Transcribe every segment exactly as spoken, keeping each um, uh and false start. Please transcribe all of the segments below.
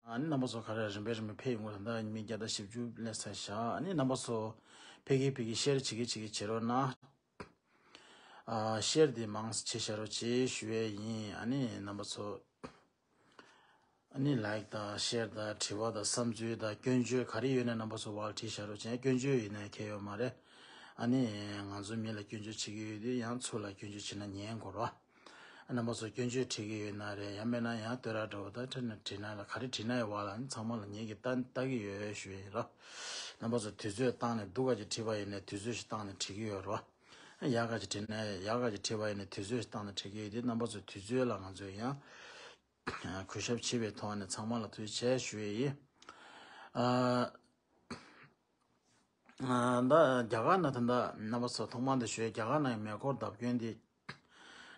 ཨ་ནི་རྣམ་པ་ཚོ་ག་རེ་རིམ་པས་རིམ་པས་ཕེབས་ཡོང་གི་རེད། ད་མི་བརྒྱ་དང་བཞི་བཅུ་སླེབས་ཚར་ཤག་ཨ་ནི་རྣམ་པ་ཚོ་ཕ་གི་ཕ་གི་ཤེར་བྱེད་ཀྱི་བྱེད་ཀྱི་བྱེད་རོགས་གནང་། ཨ་ཤེར་དེ་མང་ཙམ་བྱེད་བཞག་རོགས་བྱེད་ཞུ་ཡས་ཡིན། ཨ་ནི་རྣམ་པ་ཚོ་ཨ་ནི་ལའིག་དང་ཤེར་དང་དྲི་བ་དང་བསམ་ཚུལ་དང་སྐྱོན་བརྗོད་ག་རེ་ཡོད་ན་རྣམ་པ་ཚོ་བར་བྲིས་བཞག་རོགས་བྱེད། སྐྱོན་བརྗོད་ཡིན་ན་ཁྱད་ཡོད་མ་རེད། ཨ་ནི་ང་ཚོ་མི་ལ་སྐྱོན་བརྗོད་བྱེད་ཀྱི་ཡོད་དུས་ཡང་ཚུར་ལ་སྐྱོན་བརྗོད་བྱེད་ན་ཉན་དགོས་རེད་བ། རྣམ་པ་ཚོ་སྐྱོན་བརྗོད་བྲིས་ཀྱི་ཡོད་ན་རེད། ཡང་མེད་ན་ཡང་བསྟོད་ར་འདྲ་བོ་ད་བྲིས་ན་བྲིས་ན་ལ་ག་རེ་བྲིས་ན་ཡང་བ་ལ་ནི་ཚང་མ་ལ་ངེད་ཀྱིས་ལྟ་ལྟ་གི་ཡོད་ཞུ་ཡིན་རོ། རྣམ་པ་ཚོ་དུས་ཚོད་བཏང་ནས་སྡུག་ག་ཅིག་བྲིས་པ་ཡིན་ནས་དུས་ཚོད་ཞིག་བཏང་ནས་བྲིས་ཀྱི་ཡོད་རོ། ཡག་ག་ཅིག་བྲིས་ན་ཡག་ག་ཅིག་བྲིས་པ་ཡིན་ནས་དུས་ཚོད་ཞིག་བཏང་ནས་བྲིས་ཀྱི་ཡོད་དེ། རྣམ་པ་ཚོ་དུས་ཚོད་ལ་ང་ཚོས་ཡང་གུས་ཞབས་བྱེད་པའི་ཐོག་ནས་ཚང་མ་ལ་ཐུགས་རྗེ་ཆེ་ཞུ་ཡི་ཡིན། ཨ། ད་རྒྱ་གར་ནང་ད་ལྟ་རྣམ་པ་ཚོ་ཐོག་མར་འདི་ཞུ་ཡས། རྒྱ་གར་ནང་གི་མེ་འཁོར་བརྡབ་སྐྱོན་འདི་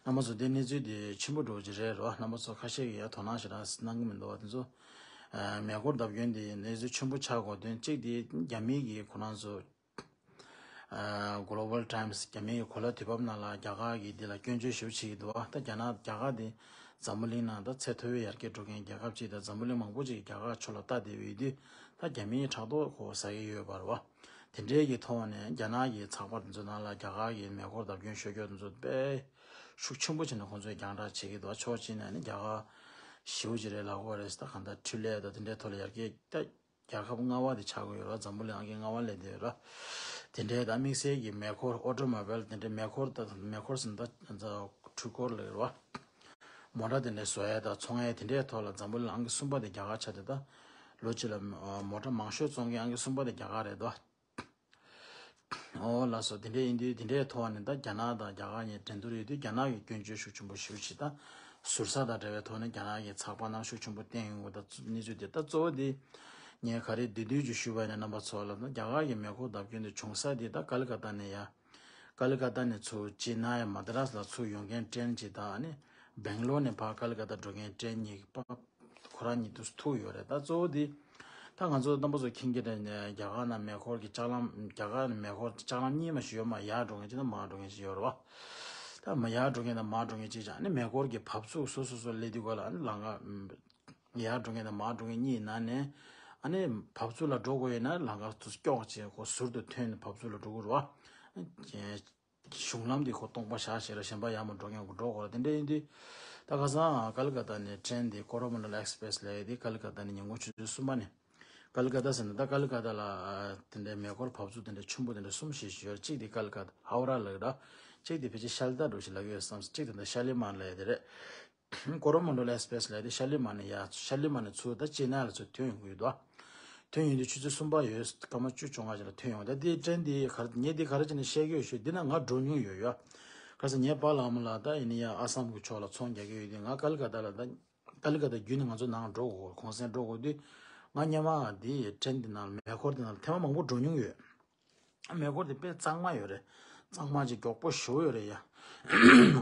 རྣམ་པ་ཚོ་འདི་གནས་ཚུལ་འདི་ཆེན་པོ་འགྲོ་གི་རེད་རོ། རྣམ་པ་ཚོ་ཁ་ཤས་ཀྱིས་ཡང་དོ་སྣང་ཞེ་དྲག་གནང་གི་མི་འདུག་བ། དེ་ཚོ་ཨ་མེ་འཁོར་བརྡབ་སྐྱོན་འདི་གནས་ཚུལ་ཆེན་པོ་ཆགས་དགོས་དོན་གཅིག་འདི་རྒྱ་མི་གི་ཁོ་རང་ཚོ་ཨ་Global Times རྒྱ་མི་གི་གོ་ལ་དུས་བབ་ནང་ལ་རྒྱ་གར་གྱི་འདི་ལ་སྐྱོན་བརྗོད་ཞེ་པོ་བྱེད་ཀྱི་འདུག་བ། ད་རྒྱ་ནག་རྒྱ་གར་འདི་འཛམ་བུ་གླིང་ནང་ད་ཚད་མཐོ་བའི་ཡར་རྒྱས་འགྲོ་མཁན་རྒྱལ་ཁབ་ཅིག་དང་། འཛམ་བུ་གླིང་མང་པོ་ཅིག་གིས་རྒྱ་གར་ཕྱོགས་ལ་ལྟ་བསྡད་པ་ཡིན་དུས་ད་རྒྱ་མིའི་ཕྲག་དོག་ཁོ་ཟ་གི་ཡོད་པ་རེད་བ། དེ་འདྲའི་གི་ཐོག་ནས་རྒྱ་ནག་གི་ཚགས་པར་དེ་ཚོ་ནང་ལ་རྒྱ་གར་གྱི་མེ་འཁོར་བརྡབ་སྐྱོན་ཤོར་རྒྱུ་དེ་ཚོ་དཔེ་ཤུགས་ཆེན་པོ་བྱས་ནས་ཁོང་ཚོས་རྒྱང་བསྒྲགས་བྱེད་ཀྱི་འདུག་ཕྱོགས་གཅིག་ནས་ནི་རྒྱ་གར་ཞེ་པོ་ཅིག་རེད་ལབ་དགོས་རེད། ད་གང་ལྟར་འཕྲུལ་ལས་དང་དེ་འདྲའི་ཐོག་ལ་ཡར་རྒྱས་ད་རྒྱལ་ཁབ་ལྔ་པ་དེ་ཆགས་ཀྱི་ཡོད་རེད། འཛམ་བུ་གླིང་ཨང་ཀི་ལྔ་པ་སླེབས་བསྡད་ཡོད་རེད། དེ་འདྲའི་ད་དམིགས་བསལ་གྱི་མེ་འཁོར་automobile དེ་འདྲའི་མེ་འཁོར་ད་མེ་འཁོར་ཟེར་ན་ད་འཕྲུལ་འཁོར་ལབ་ཀྱི་རེད་བ། མོ་ཊ་དེ་འདྲའི་བཟོ་ཡས་དང་ཚོང་ཡས་དེ་འདྲའི་ཐོག་ལ་འཛམ་བུ་གླིང་ཨང་ཀི་གསུམ་པ་དེ་རྒྱ་གར་ཆགས་ཏེ། ད་ལོ་གཅིག་ལ་མོ་ཊ་མང་ཤོས་བཙོང་མཁན་ཨང་ཀི་གསུམ་པ་དེ་རྒྱ་གར་རེད་དོ། ཨོ་ལགས་སོ། དེ་འདྲ་ཡིན་དུས་དེ་འདྲའི་ཐོག་ནས་ད་རྒྱ་ནག་དང་རྒྱ་གར་གཉིས་འགྲན་བསྡུར་ཡོད་དུས་རྒྱ་ནག་གི་སྐྱོན་བརྗོད་ཤུགས་ཆེན་པོ་ཞེ་པོ་ཅིག་དང་ཟུར་ཟ་དང་འབྲེལ་བའི་ཐོག་ནས་རྒྱ་ནག་གི་ཚགས་པར་ནང་ཤུགས་ཆེན་པོ་བསྟན་ཡོང་གི། ད་གནས་ཚུལ་དེ་ད་གཙོ་བོ་དེ་ངས་ག་རེ་བསྡུས་བསྡུས་ཅིག་ཞུས་པ་ཡིན་ན། རྣམ་པ་ཚོ་ལ་ད་རྒྱ་གར་གྱི་མེ་འཁོར་བརྡབ་སྐྱོན་དེ་བྱུང་ས་དེ་ད་ཀ་ལི་ཀ་ཏ་ནས་ཡ། ཀ་ལི་ཀ་ཏ་ནས་ཚུར་ཅེ་ནའི་མ་དྲ་ལ་ཚུར་ཡོང་མཁན་ཊེན་གཅིག་དང་། ཨ་ནི་སྦེང་ལོར་ནས་ཕར་ཀ་ལི་ཀ་ཏ་འགྲོ་མཁན་ཊེན་གཉིས་པ། ཁོ་རང་གཉིས་དུས་ཐུག་ཡོད་རེད། ད་གཙོ་བོ་དེ་ད་ང་ཚོ་རྣམ་པ་ཚོ་མཁྱེན་གྱི་རེད། རྒྱ་གར་ནང་མེ་འཁོར་གྱི་ལྕགས་ལམ། རྒྱ་གར་ནང་མེ་འཁོར་ལྕགས་ལམ་གཉིས་མ་ཞིག་ཡོད་མ། ཡར་འགྲོ་མཁན་གཅིག་དང་མར་འགྲོ་མཁན་གཅིག་ཡོད་རེད་བ། ད་མ་ཡར་འགྲོ་མཁན་དང་མར་འགྲོ་མཁན་གཅིག་ཅང་། ཨ་ནི་མེ་འཁོར་གྱི་བབས་ཚུགས་སོ་སོ་སོ་སླེབས་དུས་སྒང་ལ། ཨ་ནི་ལམ་ཁ་ཡར་འགྲོ་མཁན་དང་མར་འགྲོ་མཁན་གཉིས་ནང་ནས། ཨ་ནི་བབས་ཚུགས་ལ་འགྲོ་དགོས་ཡོད་ན་ལམ་ཁ་དུ་ཀྱོག་ཅིག་ཁོ་ཟུར་དུ་ཐོན་ནས་བབས་ཚུགས་ལ་འགྲོ་དགོས་རེད་བ། གཞུང་ལམ་འདི་ཁོ་སྟོང་པ་བཞག་བྱས་ལ་གཞན་པ་ཡར་མར་འགྲོ་མཁན་ཁོ་འགྲོ་དགོས་རེད། དེ་འདྲ་ཡིན་དུས་ད་ཁ་སང་ཀ་ལི་ཀ་ཏ་ནས་ཊེན་འདི་ཀོ་རོ་མན་ཌལ་ཨེག་སི་པི་རེ་སི་ལབ་ཡས་འདི་ཀ་ལི་ཀ་ཏ་ནས་ཉིན་གུང་ཆུ་ཚོད་གསུམ་པ་ནས། ཀ་ལི་ཀ་ཏ་ཟེར་ན་ད་ཀ་ལི་ཀ་ཏ་ལ་དེ་འདྲའི་མེ་འཁོར་བབས་ཚུགས་དེ་འདྲ་ཆེན་པོ་དེ་འདྲ་གསུམ་ཞིག་ཡོད། གཅིག་དེ་ཀ་ལི་ཀ་ཏ་ཧའོ་ར་ལབ་ཀྱི་རེད། གཅིག་དེ་ཕལ་ཆེར་ཤལ་ཏ་འདྲ་ཞིག་ལབ་ཀྱི་ཡོད་བསམ། གཅིག་དེ་འདྲ་ཤ་ལི་མར་ལབ་ཡས་དེ་རེད། ཀོ་རོ་མན་ཌལ་ཨེག་སི་པི་རེ་སི་ལབ་ཡས་དེ་ཤ་ལི་མར་ནས་ཡར། ཤ་ལི་མར་ནས་ཚུར་ད་ཅེ་ནའི་ལ་ཚུར་ཐོན་ཡོང་གི་ཡོད་དོ། ཐོན་ཡོང་དུས་ཆུ་ཚོད་གསུམ་པ་ཡོད། སྐར་མ་བཅུ་བཅོ་ལྔ་ཅིག་ལ་ཐོན་ཡོང་། ད་དེའི་ཊེན་འདི་ག་རེ། ངས་འདི་ག་རེ་བྱས་ནས་བཤད་ཀྱི་ཡོད་ཞུ། འདི་ན་ང་འགྲོ་མྱོང་ཡོད་ཡ། ཁ་སང་ངའི་པཱ་ལགས་མོ་ལགས་ད་ཡིན་ན་ཡ་ཨ་སམ་གྱི་ཕྱོགས་ལ་ཚོང་རྒྱག་གི་ཡོད་དུས། ང་ཀ་ལི་ཀ་ཏ་ལ་ད། ཀ་ལི་ཀ་ཏ་བརྒྱུད་ནས་ང་ཚོ་ནང་འགྲོ་དགོས། གུང་སེང་འགྲོ་དགོས་དུས། ང་སྔོན་མ་འདི་ཊེན་འདི་ནང་ལ། མེ་འཁོར་འདི་ནང་ལ་ཐེངས་མ་མང་པོ་འགྲོ་མྱོང་ཡོད། མེ་འཁོར་དེ་དཔེ་གཙང་མ་ཡོད་རེད། གཙང་མ་ཅིག་མགྱོགས་པོ་ཞེ་པོ་ཡོད་རེད་ཡ།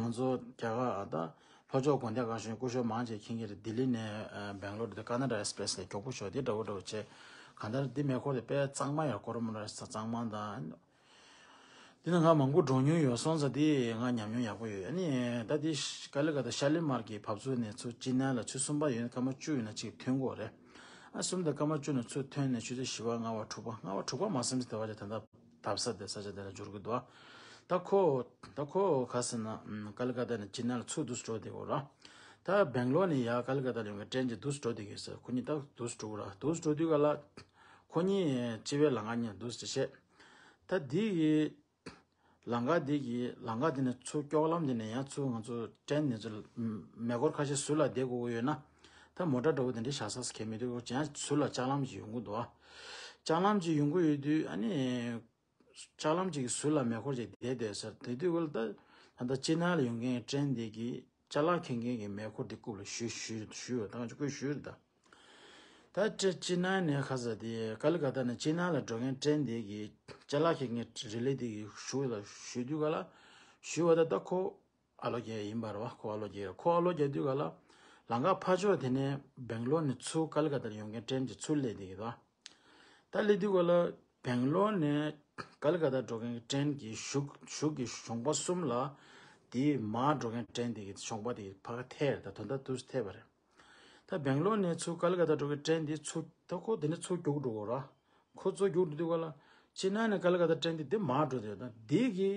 ང་ཚོ་རྒྱ་གར་ད་ལྷོ་ཕྱོགས་དགོན་སྡེ་ཁག་གཞུང་སྐུ་ཞབས་མང་ཆེ་མཁྱེན་གྱི་རེད། ལྡི་ལི་ནས་ཨ་སྦེང་ལོར་དེ་ཀ་ན་ཌ་ཨེག་སི་པི་རེ་སི་ལ་མགྱོགས་པོ་ཞེ་པོ་དེ་འདྲ་བོ་འདྲ་བོ་བྱས། གང་ལྟར་འདི་མེ་འཁོར་དེ་དཔེ་གཙང་མ་ཡོད། ཀོ་རོ་མན་ཌལ་ཨེག་སི་པི་རེ་སི་གཙང་མ་དང་། འདི་ན་ང་མང་པོ་འགྲོ་མྱོང་ཡོད་སོང་ཙང་དེ་ང་ཉམས་མྱོང་ཡག་པོ་ཡོད། ཨ་ནི་ད་དེ་ཀ་ལི་ཀ་ཏ་ཤ་ལི་མར་གྱི་བབས་ཚུགས་ནས་ཚུར་ཅེ་ནའི་ལ་ཆུ་གསུམ་པ་ཡོད་ན་སྐར་མ་བཅུ་ཡོད་ན་གཅིག་ཐོན་དགོས་རེད། ཨ་གསུམ་དང་སྐར་མ་བཅུ་ནས་ཚུར་ཐོན་ནས་ཆུ་ཚོད་བཞི་པ་ལྔ་པ་དྲུག་པ། ལྔ་པ་དྲུག་པ་མ་ཟིན་ཙམ་དེ་བ་ཅིག་ད་ལྟ་བབས་ས་དེ་ས་ཆ་དེ་ལ་འབྱོར་གི་འདུག་ད་ཁོ་ད་ཁོ་ག་ཟེར་ན་ཀ་ལི་ཀ་ཏ་ནས་ཅེ་ནའི་ལ་ཚུར་དུས་འགྲོ་བསྡད་ཡོད་ར། ད་སྦེང་ལོར་ནས་ཡར་ཀ་ལི་ཀ་ཏ་ལ་ཡོང་མཁན་ཊེན་ཅིག་དུས་འགྲོ་བསྡད་ཀྱི་ཡོད་ཟེར། ཁོ་གཉིས་ད་དུས་འགྲོ་གི་ར། དུས་འགྲོ་དུས་ག་ལ་ཁོ་གཉིས་སྤྱི་བའི་ལམ་ཁ་གཉིས་དུས་འགྲོ་བྱས། ད་འདི་གི་ལམ་ཁ་འདི་གི་ལམ་ཁ་འདི་ནས་ཚུར་ཀྱོག་ལམ་འདི་ནས་ཡང་ཚུར་ང་ཚོ་ཊེན་ནས་ཚུར་མེ་འཁོར་ཁ་ཤས་ཟུར་ལ་བསྡད་དགོས་ཀྱི་ཡོད་ན། ད་མོ་ཊ་འདྲ་བོ་དེ་འདྲ་བཞག་ས་གང་མི་འདུག་ཡང་ཟུར་ལ་ལྕགས་ལམ་ཅིག་ཡོང་གི་འདུག་ཨ། ལྕགས་ལམ་ཅིག་ཡོང་གི་ཡོད་དུས། ཨ་ནི་ལྕགས་ལམ་ཅིག་གི་ཟུར་ལ་མེ་འཁོར་ཅིག་བསྡད་བསྡད་ཟེར། དེ་དུས་ཀ་ལ་ད་ད་ལྟ་ཅེ་ནའི་ལ་ཡོང་མཁན་ཊེན་འདི་གི་ཅ་ལག་འཁྱེར་མཁན་གྱི་མེ་འཁོར་འདི་རྐུབ་ལ་གཞུས་གཞུས་གཞུས་ཡོད། ད་ང་ཚོ་ཁོས་གཞུས་རེད་ད། ད་ཅེ་ཅེ་ནའི་ནས་ཁ་ས་དེ་ཀ་ལི་ཀ་ཏ་ནས་ཅེ་ནའི་ལ་འགྲོ་མཁན་ཊེན་འདི་གི་ཅ་ལག་འཁྱེར་མཁན་རི་ལི་འདི་གི་གཞུ་ལ་གཞུས་དུས་ག་ལ་གཞུས་པ་ད་ད་ཁོ་ཨ་ལོ་རྒྱལ་ཡིན་པ་རེད་བ། ཁོ་ཨ་ལོ་རྒྱལ། ཁོ་ཨ་ལོ་རྒྱལ་དུས་ག་ལ་ལམ་ཁ་ཕར་ཕྱོགས་དེ་ནས་སྦེང་ལོར་ནས་ཚུར་ཀ་ལི་ཀ་ཏ་ལ་ཡོང་མཁན་ཊེན་ཅིག་ཚུར་སླེབས་བསྡད་ཀྱི་འདུག་ད་སླེབས་དུས་ག་ལ་སྦེང་ལོར་ནས་ཀ་ལི་ཀ་ཏ་འགྲོ་མཁན་ཊེན་གྱི་གཞུག་གཞུག་གི་གཞོང་པ་གསུམ་ལ་དེའི་མར་འགྲོ་མཁན་ཊེན་དེ་གི་གཞོང་པ་དེ་གི་ཕར་ཐད་རེད། ད་དོན་དག་དུས་ཐད་པ་རེད། ད་ ད་སྦེང་ལོར་ནས་ཚུར་ཀ་ལི་ཀ་ཏ་འགྲོ་གི་ཊེན་འདི་ཚུར་ད་ཁོ་དེ་ནས་ཚུར་རྒྱུགས་འགྲོ་གོ་ར། ཁོ་ཚུར་རྒྱུགས་འགྲོ་དུས་ག་ལ་ཅི་ན་ནས་ཀ་ལི་ཀ་ཏ་ཊེན་འདི་དེ་མར་འགྲོ་དེ་ད་འདི་གི་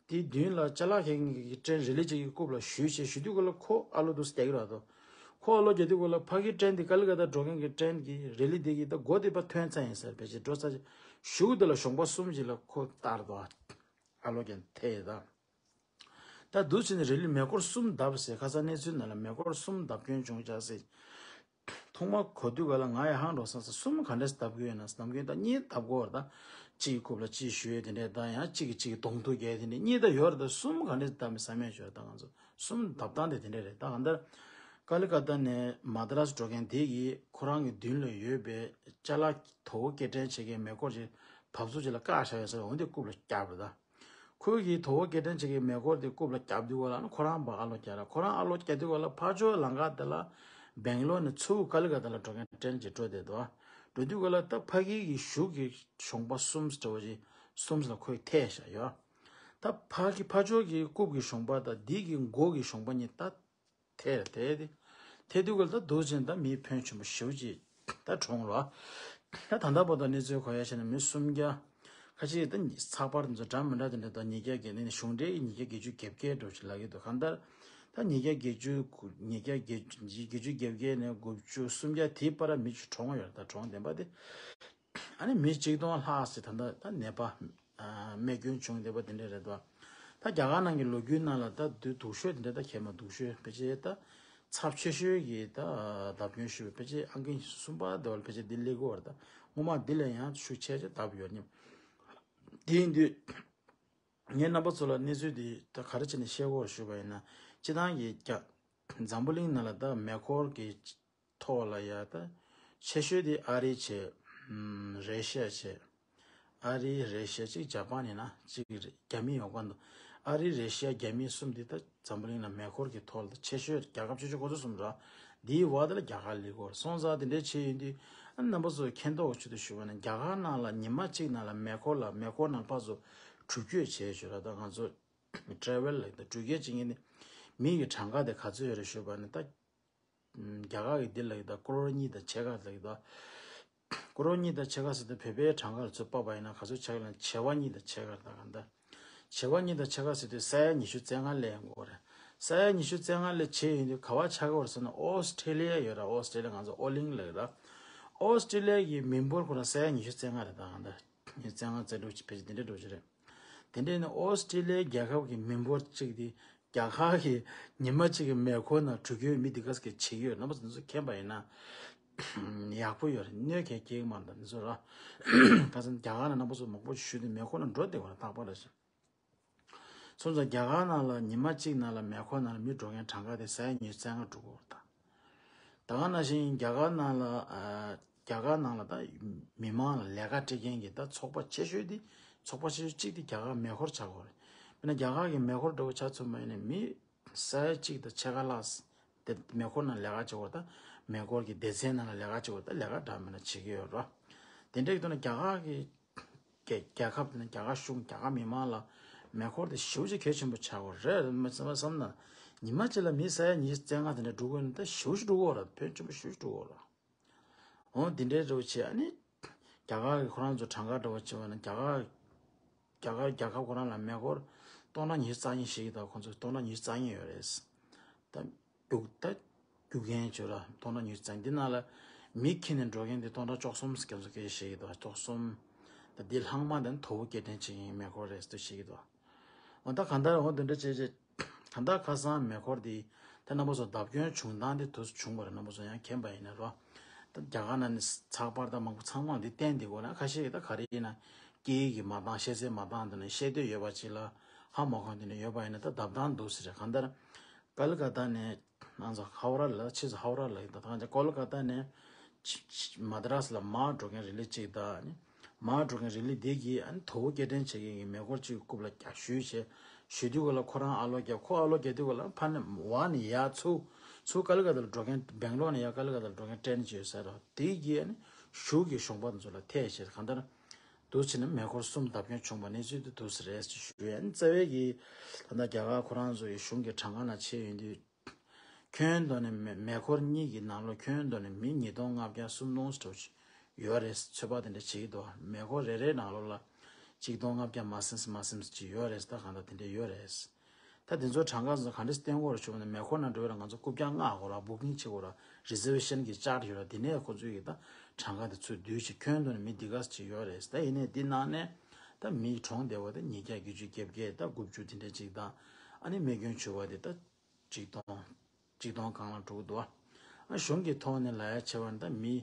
དེའི་མདུན་ལ་ཅ་ལག་འཁྱེར་མཁན་གྱི་ཊེན་རི་ལི་ཅིག་གི་རྐུབ་ལ་གཞུས་བྱས་གཞུས་དུས་ག་ལ་ཁོ་ཨ་ལོ་འདུག་སྟེག་ར་དོ། ཁོ་ཨ་ལོ་རྒྱག་དུས་ག་ལ་ཕ་གི་ཊེན་འདི་ཀ་ལི་ཀ་ཏ་འགྲོ་མཁན་གྱི་ཊེན་གྱི་རི་ལི་འདི་གི་ད་སྒོ་དེ་པ་ཐོན་ཚར་ཡིན་ཟེར་བས་ཅི་འགྲོ་ཚར་ཅི་གཞུག་དེ་ལ་གཞོང་པ་གསུམ་ཅིག་ལ་ཁོ་བསྟར་དོ། ཨ་ལོ་ཀྱང་ཐེ་ད། ད་འདུག་བྱས་ནས་རི་ལི་མེ་འཁོར་གསུམ་བརྡབས་ཟེར། ཁ་སང་གནས་ཚུལ་ནང་ལ་མེ་འཁོར་གསུམ་བརྡབ་སྐྱོན་བྱུང་བྱ་ཟེར། ཐོག་མ་གོ་དུས་ག་ལ་ང་ཡང་ཧང་འགྲོ་སོང་ཟེར། གསུམ་ག་འདྲས་བརྡབ་དགོས་ཡོད་ན་ཟེར། ནམ་རྒྱུན་ད་གཉིས་བརྡབ་དགོས་བར་ད། གཅིག་གི་རྐུབ་ལ་གཅིག་གཞུས་དེ་འདྲས་ད། ཡང་གཅིག་གིས་གཅིག་གི་གདོང་ཐུག་རྒྱག་དེ་འདྲས་གཉིས་ད་ཡོད་རེད། ད་གསུམ་ག་འདྲས་བརྡབ་མི་བསམ་ཡས་བྱོས། ད་ང་ཚོ་གསུམ་བརྡབ་སྟངས་དེ་དེ་འདྲས་རེད། ད་གང་ལྟར་ཀ་ལི་ཀ་ཏ་ནས་མ་དྲ་སི་འགྲོ་མཁན་དེ་གིས་ཁོ་རང་གི་མདུན་ལ་ཡོད་པའི་ཅ་ལག་དོ་པོ་སྐྱེལ་འདྲེན་བྱེད་མཁན་མེ་འཁོར་ཅིག་བབས་ཚུགས་ཅིག་ལ་བཀག་བཞག་ཡོད་ས་རེད། འོན་ཏེ་རྐུབ་ལ་བརྒྱབ་རེད་ད། ཁོས་ཀྱིས་དོ་པོ་སྐྱེལ་འདྲེན་བྱེད་མཁན་མེ་འཁོར་དེ་རྐུབ་ལ་བརྒྱབ་དུས་ག་ལ་ཁོ་རང་ཕར་ཨ་ལོ་རྒྱག་ར། ཁོ་རང་ཨ་ལོ་རྒྱག་དུས་ག་ལ་ཕར་ཕྱོགས་ལམ་ཁ་དེ་ལ་སྦེང་ལོར་ནས་ཚུར་ཀ་ལི་ཀ་ཏ་ལ་འགྲོ་མཁན་ཊེན་ཅིག་འགྲོ་བསྡད་འདུག་འགྲོ་དུས་ག་ལ་ད་ཕ་གི་གི་གཞུག་གི་གཞོང་པ་གསུམ་འདྲ་བོ་ཅིག་གསུམ་ལ་ཁོས་ཐེ་བཞག་ཡོད། ད་ཕ་གི་ཕར་ཕྱོགས་ཀྱི་རྐུབ་ཀྱི་གཞོང་པ་དང་འདི་གི་མགོ་གི་གཞོང་པ་གཉིས་ད་ཐེ་རེད་དེ། ཐེ་དུས་ག་ལ་ད་འདུག་བྱས་ནས་ད་མི་ཕོན་ཆེན་པོ་ཞེ་པོ་ཅིག་ད་གྲོངས་རོ། ད་ད་ལྟ་བར་དུ་གནས་ཚུལ་གོ་ཡ་བྱས་ན་མི་སུམ་བརྒྱ། ཁ་ཅིག་ད་ཚགས་པར་འདི་ཚོ་འདྲ་མི་འདྲ་དེ་འདྲ་ད་ཉིས་བརྒྱ་བརྒྱད་ནས་གཞུང་འབྲེལ་གྱི་ཉིས་བརྒྱ་བརྒྱད་ཅུ་གྱ་བརྒྱད་འགྲོ་ཞིག་ལབ་ཀྱི་འདུག་གང་ལྟར་ད་ཉིས་བརྒྱ་བརྒྱད་ཅུ་ཉིས་བརྒྱ་བརྒྱད་ཅུ་བརྒྱད་ཅུ་གྱ་བརྒྱད་ནས་དགུ་བཅུ་སུམ་བརྒྱ་དེའི་བར་མི་ཅིག་གྲོངས་ཡོད་རེད། ད་གྲོངས་བསྡད་པ་དེ། ཨ་ནི་མི་གཅིག་སྟོང་ལྷག་ཙམ་ད་ལྟ་ད་ནད་པ་ཨ་རྨས་སྐྱོན་བྱུང་བསྡད་པ་དེ་འདྲ་རེད་དོ། ད་རྒྱ་གར་ནང་གི་ལོ་རྒྱུས་ནང་ལ་ད་སྡུག་སྡུག་ཤོས་དེ་འདྲ་ད་གས་མ་སྡུག་ཤོས་ཕལ་ཆེར་ད་ཚབས་ཆེ་ཤོས་ཀྱི་ད་བརྡབ་སྐྱོན་ཤོས་ཕལ་ཆེར་ཨང་ཀི་གསུམ་པ་དེ་བ་ལ་ཕལ་ཆེར་འདི་སླེབས་ཀྱི་ཡོད་རེད། ད་སྔོན་མ་འདི་ལས་ཡང་ཤུགས་ཆེ་ཆེ་བརྡབ་ཡོད་སྙམ། དེ་ཡིན་དུས་ངས་རྣམ་པ་ཚོ་ལ་གནས་ཚུལ་འདི་ད་ག་རེ་བྱས་ནས་བཤད་དགོས་ཞུས་པ་ཡིན་ན། སྤྱིར་བཏང་གི་རྒྱ་འཛམ་བུ་གླིང་ནང་ལ་ད་མེ་འཁོར་གྱི་ཐོག་ལ་ཡ་ད་ཆེ་ཤོས་དེ་ཨ་རི་བྱས། ཨམ། རེ་ཤི་ཡ་བྱས། ཨ་རི་རེ་ཤི་ཡ་གཅིག་ཇ་པན་ཡིན་ན་གཅིག་རྒྱ་མི་ཡོང་གི་འདུག་ཨ་རི་རེ་ཤི་ཡ་རྒྱ་མི་གསུམ་དེ་ད་འཛམ་བུ་གླིང་ལ་མེ་འཁོར་གྱི་ཐོག་ལ་ད་ཆེ་ཤོས་རྒྱལ་ཁབ་ཆེ་ཤོས་ཁོ་ཚོ་གསུམ་ར། དེའི་བར་དེ་ལ་རྒྱ་གར་སླེབས་ཀྱི་ཡོད་རེད། སོང་ཙང་དེ་འདྲའི་ཆེ་ཡིན་དུས་ཨ་རྣམ་པ་ཚོས་མཁྱེན་རྟོགས་ཆེད་དུ་ཞུས་པ་ན་རྒྱ་གར་ནང་ལ་ཉི་མ་གཅིག་ནང་ལ་མེ་འཁོར་ལ་མེ་འཁོར་ནང་ཕར་ཚུར་འགྲུལ་སྐྱོད་བྱས་ཞོར་ལ་ད་ང་ཚོ་ཊེ་རེ་ཝལ་ལ་ད་འགྲུལ་སྐྱོད་བྱེད་མཁན་དེ་མི་གི་གྲངས་ཀ་དེ་ག་ཚོད་ཡོད་རེད་ཞུས་པ་ན་ད། རྒྱ་གར་གྱི་འདི་ལ་ཡོད་ད་ཀོ་རོར་གཉིས་དང་ཕྱེད་ཀ་ལ་ཡོད་ད། ཀོ་རོར་གཉིས་དང་ཕྱེད་ཀ་ཟེར་དུས་བོད་པའི་གྲངས་ཀ་ལ་ཚུར་དཔག་པ་ཡིན་ན་ག་ཚོད་ཆགས་ཡོད་ན་བྱེ་བ་གཉིས་དང་ཕྱེད་ཀ་རེད་ད་ག་འདྲ། བྱེ་བ་གཉིས་དང་ཕྱེད་ཀ་ཟེར་དུས་ས་ཡ་ཉི་ཤུ་རྩ་ལྔ་སླེབས་ཡོང་གི་རེད། ས་ཡ་ཉི་ཤུ་རྩ་ལྔ་སླེབས་བྱས་ཡོང་དུས་ག་བ་ཆགས་ཀྱི་ཡོད་རེད་ཟེར་ན་ཨོ་སི་ཊེ་ལི་ཡ་ཡོད་ར། ཨོ་སི་ཊེ་ལི་ཡ་ང་ཚོ་ཨོ་གླིང་ལབ་ཡོད་ར། ཨོ་སི་ཊེ་ལི་ཡ་གི་མི་འབོར་ཁོ་རང་ས་ཡ་ཉི་ཤུ་རྩ་ལྔ་རེད་ད་ག་འདྲ། ཉི་ཤུ་རྩ་ལྔ་རྩ་དྲུག་ཅིག་ཕལ་ཆེར་དེ་འདྲ་འགྲོ་གི་རེད། དེ་འདྲ་ནི་ཨོ་སི་ཀྲི་ལི་ཡའི་རྒྱལ་ཁབ་ཀྱི་མི་འབོར་གཅིག་དེ་རྒྱ་གར་གྱི་ཉི་མ་གཅིག་གི་མེ་འཁོར་ནང་འགྲུལ་སྐྱོད་མི་འདི་ག་ཙམ་གྱིས་བྱེད་ཀྱི་ཡོད་རྣམ་པ་ཚོ་འདི་ཚོ་མཁྱེན་པ་ཡིན་ན་ཡག་པོ་ཡོད་རེད། གནོད་སྐྱེལ་སྐྱེལ་གྱི་མ་རེད་ད་འདི་ཚོ་ར། ཁ་སང་རྒྱ་གར་ནང་རྣམ་པ་ཚོ་མང་པོ་ཞུས་ཏེ་མེ་འཁོར་ནང་འགྲོ་བསྡད་པ་རེད་རྟག་པར་རེད། སོང་ཙང་རྒྱ་གར་ནང་ལ་ཉི་མ་གཅིག་ནང་ལ་མེ་འཁོར་ནང་ལ་མི་འགྲོ་མཁན་གྲངས་ཀ་དེ་ས་ཡ་ཉི་ཤུ་རྩ་ལྔ་འགྲོ་གི་ཡོད་རེད་ད། ད་ག་ནང་བཞིན་རྒྱ་གར་ནང་ལ་ཨ། རྒྱ་གར་ནང་ལ་ད་མི་མང་ལ་ལས་ཀ་སྤྲད་མཁན་གྱི་ད་ཚོགས་པ་ཆེ་ཤོས་དེ་ཚོགས་པ་ཆེ་ཤོས་གཅིག་དེ་རྒྱ་གར་མེ་འཁོར་ཆགས་ཀྱི་ཡོད་རེད། དཔེར་ན་རྒྱ་གར་གྱི་མེ་འཁོར་འདྲ་བོ་ཆགས་ཚུགས་པ་ཡིན་ན་མི་ས་ཡ་གཅིག་དང་ཕྱེད་ཀ་ལྷག་དེ་མེ་འཁོར་ནང་ལས་ཀ་བྱེད་ཀྱི་ཡོད་རེད། ད་མེ་འཁོར་གྱི་སྡེ་ཚན་ནང་ལ་ལས་ཀ་བྱེད་ཀྱི་ཡོད་རེད། ད་ལས་ཀ་འདྲ་མིན་འདྲ་བྱེད་ཀྱི་ཡོད་རེད། དེ་འདྲ་ཡིན་དུས་ན་རྒྱ་གར་གྱི་རྒྱལ་རྒྱལ་ཁབ་དེ་ནི་རྒྱ་གར་གཞུང་རྒྱ་གར་མི་མང་ལ་མེ་འཁོར་དེ་ཞེ་པོ་ཅིག་གལ་ཆེན་པོ་ཆགས་ཀྱི་ཡོད་རེད་བསམ་བསམ་ན། ཉི་མ་གཅིག་ལ་མི་ས་ཡ་ཉི་ཤུ་རྩ་ལྔ་དེ་འདྲ་འགྲོ་གི་ཡོད་ན་ད་ཞེ་པོ་ཅིག་འགྲོ་གི་ཡོད་རེད། ཕོན་ཆེན་པོ་ཞེ་པོ་ཅིག་འགྲོ་གི་ཡོད་རེད། འོ་དེ་འདྲའི་འདྲ་བོ་བྱས་ཨ་ནི་རྒྱ་གར་གྱི་ཁོ་རང་ཚོ་གྲངས་ཀ་འདྲ་བོ་བྱས་པ་ན་རྒྱ་གར་རྒྱ་གར་རྒྱལ་ཁབ་ཁོ་རང་ལ་མེ་འཁོར་སྟོང་ཕྲག་ཉི་ཤུ་རྩ་གཉིས་ཤིག་ད་ཁོ་ཚོ་སྟོང་ཕྲག་ཉི་ཤུ་རྩ་གཉིས་ཡོད་རེད། ད་རྒྱུག་ད་རྒྱུག་མཁན་བྱོས་ར་སྟོང་ཕྲག་ཉི་ཤུ་རྩ་གཉིས། འདི་ནང་ལ་མི་འཁྱེར་ནས་འགྲོ་མཁན་དེ་སྟོང་ཕྲག་བཅུ་གསུམ་སྐྱབས་སུ་སྐྱེ་ཞེས་ཀྱི་འདུག་བཅུ་གསུམ། ད་འདི་ལྷག་མ་དེ་ནི་དོ་པོ་སྐྱེལ་འདྲེན་བྱེད་མཁན་མེ་འཁོར་རེད་ཟེར་ཞེས་ཀྱི་འདུག་འོ་ད་གང་ལྟར་འོ་དེ་འདྲ་བྱས་བྱས་གང་ལྟར་ཁ་སང་མེ་འཁོར་འདི་ད་རྣམ་པ་ཚོ་བརྡབ་སྐྱོན་བྱུང་སྟངས་དེ་དུས་སུ་བྱུང་བ་རེད། རྣམ་པ་ཚོ་ཡང་མཁྱེན་པ་ཡིན་ན་རོ། ད་རྒྱ་གར་ནང་ནས་ཚགས་པར་དང་མང་པོ་ཚང་མ་འདི་བསྟན་འདི་དགོས་ན་ཁ་ཤས་ཀྱིས་ད་ག་རེ་ཡིན་ན་སྐད་ཡིག་གི་མ་འདང་ཤེས་ཚད་མ་འདང་དེ་ནས་ཤེས་འདོད་ཡོད་པ་ཅིག་ལ་ཧ་མ་གོ་དེ་འདྲ་ཡོད་པ་ཡིན་ན་ད་བརྡབ་སྟངས་འདུག་ཟེར་རེད། གང་ལྟར། ཀ་ལི་ཀ་ཏ་ནས་ང་ཚོ་ཧའོ་ར་ལ་ཕྱིས་སུ་ཧའོ་ར་ལ་ཡིན་ད་ད་ང་ཚོ་ཀ་ལི་ཀ་ཏ་ནས་ཕྱི་ཕྱི་མ་དྲ་སི་ལ་མར་འགྲོ་མཁན་རི་ལི་གཅིག་དང་ནི་མར་འགྲོ་མཁན་རི་ལི་འདི་གིས་ཨ་ནི་དོ་པོ་སྐྱེལ་འདྲེན་བྱེད་མཁན་གྱི་མེ་འཁོར་གཅིག་རྐུབ་ལ་རྒྱག་གཞུས་བྱས་གཞུས་དུས་ག་ལ་ཁོ་རང་ཨ་ལོ་རྒྱག་ཁོ་ཨ་ལོ་རྒྱག་དུས་ག་ལ་ཕར་ནས་བར་ནས་ཡར་ཚུར་ཚུར་ཀ་ལི་ཀ་ཏ་ལ་འགྲོ་མཁན་སྦེང་ལོར་ནས་ཡར་ཀ་ལི་ཀ་ཏ་ལ་འགྲོ་མཁན་ཊེན་ཅིག་ཡོད་ས་རེད། དེ་གིས་ཨ་ནི་གཞུག་གི་གཞོང་པ་དེ་ཚོ་ལ་ཐེ་བྱས་གང་ལྟར། འདུག་བྱས་ན་མེ་འཁོར་གསུམ་བརྡབ་སྐྱོན་བྱུང་བ་གནས་ཚུལ་དེ་འདུག་ས་རེད་ཞུ་ཡ་ཡིན། རྩ་བའི་གི་ད་ལྟ་རྒྱ་གར་ཁོ་རང་ཚོ་ཡི་གཞུང་གི་གྲངས་ཀ་ནང་ཕྱེ་ཡོང་དུས་ ཁྱོན་བསྡོམས་ནས་མེ་མེ་འཁོར་གཉིས་ཀྱི་ནང་ལོགས་ཁྱོན་བསྡོམས་ནས་མི་ཉིས་སྟོང་ལྔ་བརྒྱ་སུམ་སྟོང་ཙམ་ཡོད་རེད། ཚོད་དཔག་དེ་འདྲ་བྱེད་ཀྱི་འདུག་མེ་འཁོར་རེ་རེའི་ནང་ལོགས་ལ་གཅིག་སྟོང་ལྔ་བརྒྱ་མ་ཟིན་མ་ཟིན་ཅིག་ཡོད་རེད། ད་གང་ལྟར་དེ་འདྲ་ཡོད་རེད། ད་དེ་ཚོ་གྲངས་ཀ་ཚོ་ག་འདྲ་བསྟན་དགོས་རེད་ཞུ་བ་ན། མེ་འཁོར་ནང་འགྲོ་བའི་ལ་ང་ཚོ་རྐུབ་བཀྱག་མངགས་དགོས་ར། བུ་ཀིང་བྱེད་དགོས་ར། རི་ཛར་ཝེ་ཤན་གྱི་ཅར་ཡོད་ར། དེ་ནས་ཁོ་ཚོས་ཀྱི་ད་གྲངས་ཀ་དེ་ཚོ་བསྡུས་བྱས་ཁྱོན་བསྡོམས་ནས་མི་འདི་ག་ཙམ་ཅིག་ཡོད་རེད། ད་ཡིན་ནའི་འདི་ནང་ནས་ད་མི་གྲོངས་བསྡད་པ་དེ་ཉིས་བརྒྱ་བརྒྱད་ཅུ་གྱ་བརྒྱད་དང་དགུ་བཅུ་དེ་འདྲ་ཅིག་དང་། ཨ་ནི་རྨས་སྐྱོན་བྱུང་བ་དེ་ད་གཅིག་སྟོང་གཅིག་སྟོང་སྒང་ལ་འགྲོ་གི་འདུག་ཨ་གཞུང་གི་ཐོག་ནས་ལབ་ཡ་བྱས་པ་ན་ད་མི་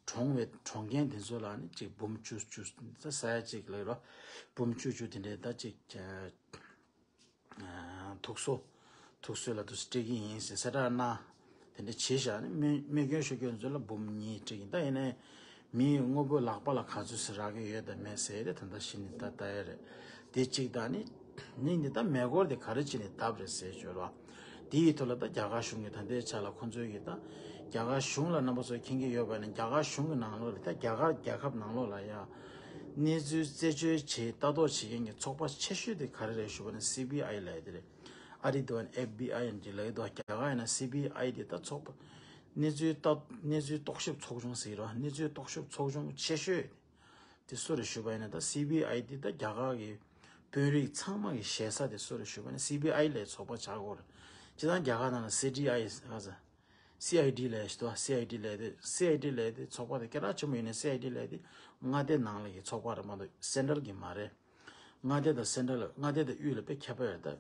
གྲོངས་པའི་གྲོངས་རྐྱེན་དེ་ཚོ་ལ་ནི་གཅིག་འབུམ་བཅུ་བཅུ་ད་ས་ཡ་གཅིག་ལ་རོ། འབུམ་བཅུ་བཅུ་དེ་འདྲའི་ད་གཅིག་ཨ་ཐུགས་གསོ་ཐུགས་གསོ་ལ་དུ་སྤྲད་ཀྱི་ཡིན་ཟེར་གསལ་བསྒྲགས་གནང་། དེ་འདྲ་བྱས་བཞག་ནས་རྨས་རྨས་སྐྱོན་ཤོར་མཁན་ཚོ་ལ་འབུམ་གཉིས་སྤྲད་ཀྱི་ཡིན། ད་ཡིན་ནའི་མིའི་དངོས་པོ་ལག་པ་ལ་ག་ཚོད་ཟེར་རག་གི་ཡོད་དམ་མེད་ཟེར་ཏེ་ད་ལྟ་གཞི་ནས་ད་ལྟ་ཡ་རེད། དེ་གཅིག་དང་ནི་ནི་ནི་ད་མེ་འཁོར་དེ་ག་རེ་བྱས་ནས་བཏབ་རེད་ཟེར་བརྗོད་རོགས། དེ་ཡི་ཐོག་ལ་ད་རྒྱ་གར་གཞུང་གིས་ད་ལྟའི་ཆ་ལ་ཁོང་ཚོའི་གི་ད་རྒྱ་གར་གཞུང་ལ་རྣམ་པ་ཚོ་མཁྱེན་གྱི་ཡོད་པ་ནི་རྒྱ་གར་གཞུང་གི་ནང་ལོགས་ལ་ད་རྒྱ་གར་རྒྱལ་ཁབ་ནང་ལོགས་ལ་ཡ་གནས་ཚུལ་རྩད་གཅོད་བྱེད་ལྟ་རྟོག་བྱེད་མཁན་གྱི་ཚོགས་པ་ཆེ་ཤོས་དེ་ག་རེ་རེད་ཞུ་བ་ན་སི་བི་ཨའི་ལབ་ཡ་དེ་རེད། ཨ་རི་དུ་ཨེཕ་བི་ཨའི་ཡིན་གྱི་ལབ་ཡ་དུ་རྒྱ་གར་ཡིན་ན་སི་བི་ཨའི་དེ་ད་ཚོགས་པ་གནས་ཚུལ་ལྟ་གནས་ཚུལ་རྟོག་ཞིབ་ཚོགས་ཆུང་ཟེར་རོ། གནས་ཚུལ་རྟོག་ཞིབ་ཚོགས་ཆུང་ཆེ་ཤོས་དེ་སུ་རེད་ཞུ་བ་ཡིན་ན་ད་སི་བི་ཨའི་དེ་ད་རྒྱ་གར་གྱི་དཔོན་རིགས་ཚང་མ་གི་ཞེ་ས་དེ་སུ་རེད་ཞུ་བ་ན་སི་བི་ཨའི་ལས་ཚོགས་པ་ཆགས་ཀྱི་ཡོད་རེད། སྤྱིར་བཏང་རྒྱ་གར་ནང་ལ་སི་ཌི་ཨའི་ཟེར་ག་ཟེར། སི་ཨའི་ཌི་ལས་ཞུ་དོ། སི་ཨའི་ཌི་ལས་དེ་སི་ཨའི་ཌི་ལས་དེ་ཚོགས་པ་དེ་སྐད་གྲགས་ཆེན་པོ་ཡིན་ནའི་སི་ཨའི་ཌི་ལས་དེ་མངའ་སྡེ་ནང་ལ་གི་ཚོགས་པ་རེད་མ་གཏོགས་སེན་ཊརལ་གི་མ་རེད། མངའ་སྡེ་དང་སེན་ཊརལ་མངའ་སྡེ་དང་དབུས་ལ་དཔེ་ཁྱབ་པ་ཡོད་རེད་ད།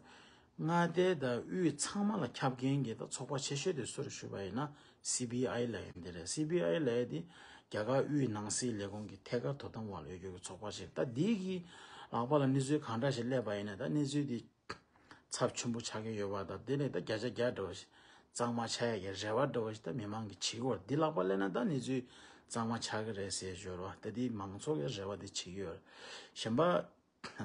མངའ་སྡེ་དང་དབུས་ཚང་མ་ལ་ཁྱབ་མཁན་གྱི་ད་ཚོགས་པ་ཆེ་ཤོས་དེ་སུ་རེད་ཞུས་པ་ཡིན་ན་སི་བི་ཨའི་ལབ་ཡ་དེ་རེད། སི་བི་ཨའི་ལབ་ཡ་དེ་རྒྱ་གར་དབུས་ནང་སྲིད་ལས་ཁུངས་ཀྱི་ཐད་ཀར་དོ་དམ་འོག་ལ་ཡོད་རྒྱུ་གི་ཚོགས་པ་ཞིག་ད་འདི་གི་ལག་པ་ལ་གནས་ཚུལ་གང་འདྲ་ཞིག་སླེབས་པ་ཡིན་ན་ད་གནས་ཚུལ་དེ་ཚབས་ཆེན་པོ་ཆགས་ཀྱི་ཡོད་པ་དང་དེ་ནས་ད་བརྒྱ་ཆ་བརྒྱ་འདྲ་བ་ཞིག་གཙང་མ་ཆགས་ཡ་གི་རེ་བ་འདྲ་བ་ཞིག་ད་མི་མང་གིས་བྱེད་ཀྱི་ཡོད་རེད། འདི་ལག་པ་སླེབས་ན་ད་གནས་ཚུལ་གཙང་མ་ཆགས་ཀྱི་རེད་ཟེར་ཞོར་བ་ད་འདི་མང་ཚོགས་ཀྱི་རེ་བ་འདི་བྱེད་ཀྱི་ཡོད་རེད། གཞན་པ་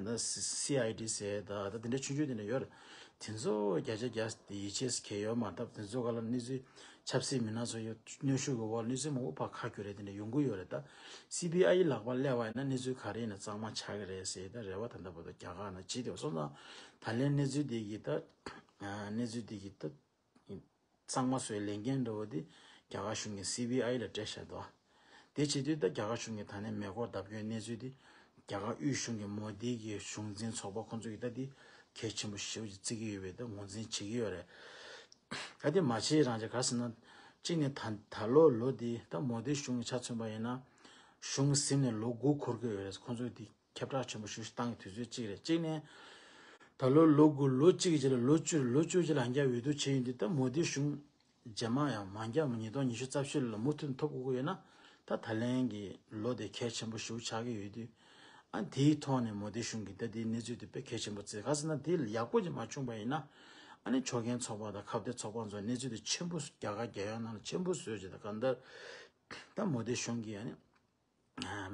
ད་སི་ཨའི་ཌི་ཟེར་ད་ད་དེ་འདྲ་ཆུང་ཆུང་དེ་འདྲ་ཡོད་རེད། དེ་ཚོ་བརྒྱ་ཆ་བརྒྱ་དེ་ཡིད་ཆེས་གལ་ཡོད་མ་རེད། ད་དེ་ཚོ་ག་ལ་གནས་ཚུལ་ཆབ་སྲིད་མི་སྣ་ཚོ་ཡོད་གནོན་ཤུགས་ཀྱི་འོག་གནས་ཚུལ་མང་པོ་ཕར་ཁ་བསྒྱུར་རེད་དེ་འདྲ་ཡོང་གི་ཡོད་རེད་ད། སི་བི་ཨའི་ལག་པ་སླེབས་པ་ཡིན་ན་གནས་ཚུལ་ག་རེ་ཡིན་ན་གཙང་མ་ཆགས་ཀྱི་རེད་ཟེར་ད་རེ་བ་ད་ལྟ་བར་དུ་རྒྱ་གར་ནང་བྱེད་དེ་སོང་ཙང་ད་ལན་གནས་ཚུལ་འདི་གི་ད་གནས་ཚུལ་འདི་གི་ད་གཙང་མ་བཟོས་ལས་འགན་འདྲ་བོ་དེ་རྒྱ་གར་གཞུང་གི་སི་བི་ཨའི་ལ་སྤྲད་བཞག་འདུག་དེ་བྱེད་དུས་ད་རྒྱ་གར་གཞུང་གི་ད་ནས་མེ་འཁོར་བརྡབ་སྐྱོན་གནས་ཚུལ་དེ་རྒྱ་གར་དབུས་གཞུང་གི་མོ་དི་གི་གཞུང་འཛིན་ཚོགས་པ་ཁོང་ཚོ་གི་ད་དེ་གལ་ཆེན་པོ་ཞེ་པོ་ཅིག་བརྩི་གི་ཡོད་པའི་ད་ངོས་འཛིན་བྱེད་ཀྱི་ཡོད་རེད། ད་དེ་མ་བྱས་རང་ཅག་ག་ཟེར་ན། གཅིག་ནས་ད་ད་ལོ་ལོ་འདི་ད་མོ་དི་གཞུང་གི་ཆ་མཚོན་པ་ཡིན་ན། གཞུང་ཟིན་ནས་ལོ་དགུ་འཁོར་གི་ཡོད་རེད། ཁོང་ཚོས་འདི་ཁྱབ་བསྒྲགས་ཆེན་པོ་ཞེ་པོ་ཞིག་བཏང་གི་དུས་ཚོད་གཅིག་རེད། གཅིག་ནས་ད་ལོ་ལོ་དགུ་ལོ་གཅིག་གི་རྗེས་ལ་ལོ་བཅུ་ལོ་བཅུ་རྗེས་ལ་ཡང་བསྐྱར་འོས་བསྡུ་བྱས་ཡོང་དུས་ད་མོ་དི་གཞུང་རྗེས་མ་ཡང་མ་འགྱངས་ཉིས་སྟོང་ཉི་ཤུ་རྩ་བཞི་ལོ་ལ་མུ་མཐུད་ཐོབ་དགོས་ཀྱི་ཡོད་ན་ད་ད་ལན་གྱི་ལོ་དེ་གལ་ཆེན་པོ་ཞེ་པོ་ཆགས་ཀྱི་ཡོད་དུས། ཨ་དེའི་ཐོག་ནས་མོ་དི་གཞུང་གིས་ད་དེའི་གནས་ཚུལ་དེ་དཔེ་གལ་ཆེན་པོ་བརྩི། ག་ཟེར་ན་དེ་ཡག་པོ་ཅིག་མ་བྱུང་པ་ཡིན་ན། ཨ་ནི་ཆོག་མཁན་ཚོགས་པ་དང་ཁ་གཏད་ཚོགས་པ་ཚོ་གནས་ཚུལ་དེ་ཆེན་པོ་རྒྱ་གར་རྒྱལ་ཡོངས་ནང་ལ་ཆེན་པོ་བཟོས་བྱས་ད་གང་ལྟར་ད་མོ་དི་གཞུང་གིས་ཨ་ནི་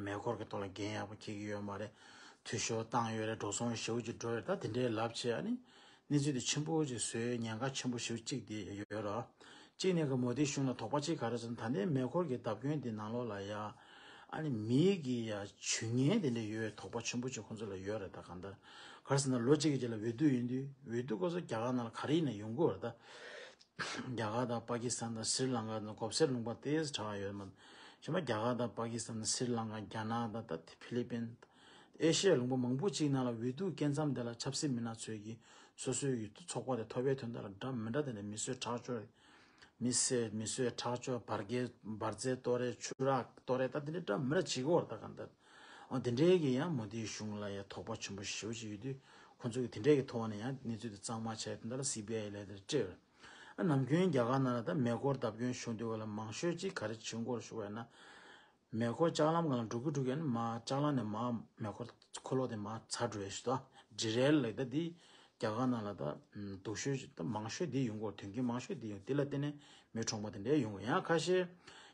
མེ་འཁོར་གྱི་ཐོག་ལ་འགན་ཡག་པོ་འཁྱེར་གྱི་ཡོད་མ་རེད། འཐུས་ཤོར་བཏང་ཡོད་རེད། འགྲོ་སོང་ཞེ་པོ་ཅིག་འགྲོ་ཡོད་རེད། ད་དེ་འདྲའི་ལབ་བྱས་ཨ་ནི་གནས་ཚུལ་དེ་ཆེན་པོ་ཅིག་བཟོས་ཉེན་ཁ་ཆེན་པོ་ཞེ་པོ་ཅིག་དེ་ཡོད་རེད། གཅིག་ནས་ཀྱི་མོ་དི་གཞུང་ལ་དོགས་པ་གཅིག་ག་རེ་ཟེར་ན་ད་ལྟའི་མེ་འཁོར་གྱི་བརྡབ་སྐྱོན་དེ་ནང་ལོགས་ལ་ཡ། ཨ་ནི་མིའི་གི་ཡ་ཇུས་ངན་དེ་འདྲ་ཡོད་དོགས་པ་ཆེན་པོ་ཅིག་ཁོང་ཚོ་ལ་ཡོད་རེད། ད་གང་ལྟར་ག་རེ་ཟེར་ན་ལོ་གཅིག་གི་རྗེས་ལ་འོས་བསྡུ་ཡིན་དུས་འོས་བསྡུ་སྐབས་སུ་རྒྱ་གར་ནང་ལ་ག་རེ་ཡིན་ན་ཡོང་གི་ཡོད་རེད་ད། རྒྱ་གར་དང་པ་ཀི་སི་ཐན་དང་སི་རི་ལང་ཀ་དང་གོ་སར་ལུང་པ་དེ་གྲགས་ཡོད་མ་གཞན་པ་རྒྱ་གར་དང་པ་ཀི་སི་ཐན་སི་རི་ལང་ཀ་རྒྱ་ནག་དང་ད་ཕི་ལི་པིན། ཨེ་ཤི་ཡ་ལུང་པ་མང་པོ་ཅིག་ནང་ལ་འོས་བསྡུ་སྐབས་མཚམས་དེ་ལ་ཆབ་སྲིད་མི་སྣ་ཚོས་ཀྱིས་སོ་སོའི་ཡུལ་དུ་ཚོགས་པ་དེ་ཐོབ་པའི་དོན་དག་ལ་འདྲ་མི་འདྲ་དེ་འདྲ་མི་གསོད་ཁྲག་སྦྱོར། མི་བསད་མི་གསོད་ཁྲག་སྦྱོར་འབར་གས་འབར་རྫས་གཏོར་རེས་ཆུ་རགས་གཏོར་རེས་ད་དེ་འདྲ་འདྲ་མི་འདྲ་བྱེད་ཀྱི་ཡོད་རེད། ད་གང་ལྟར་འོ་དེ་འདྲའི་གི་ཡང་མོ་དིའི་གཞུང་ལ་ཡང་དོགས་པ་ཆེན་པོ་ཞེ་པོ་ཅིག་ཡོད་དུས་ཁོང་ཚོ་གི་དེ་འདྲའི་གི་ཐོག་ནས་ཡང་གནས་ཚུལ་དེ་གཙང་མ་བྱས་དེ་འདྲ་ལ་སི་བི་ཨའི་ལས་དེར་སྤྲད་ཡོད་རེད། ཨ་ནམ་རྒྱུན་རྒྱ་གར་ནང་ལ་ད་མེ་འཁོར་བརྡབ་སྐྱོན་བྱུང་དུས་སྐབས་ལ་མང་ཤོས་ཅིག་ག་རེ་བྱུང་གི་ཡོད་རེད་ཞུ་བ་ཡིན་ན། མེ་འཁོར་ལྕགས་ལམ་སྒང་ལ་འགྲོ་གི་འགྲོ་གི་ཡིན་ན་མར་ལྕགས་ལམ་ནས་མར་མེ་འཁོར་འཁོར་ལོ་དེ་མར་ཚར་འགྲོ་ཡས་ཞུ་དོ། ཌི་རེལ་ལབ་ད་འདི་རྒྱ་གར་ནང་ལ་ད་སྡུག་ཤོས་ད་མང་ཤོས་འདི་ཡོང་གི་ཡོད་རེད། དོན་རྐྱེན་མང་ཤོས་འདི་ཡོང་འདི་ལ་བརྟེན་ནས་མི་གྲོངས་པ་དེ་འདྲའི་ཡོང་གི་ཡང་ཁ་ཤས་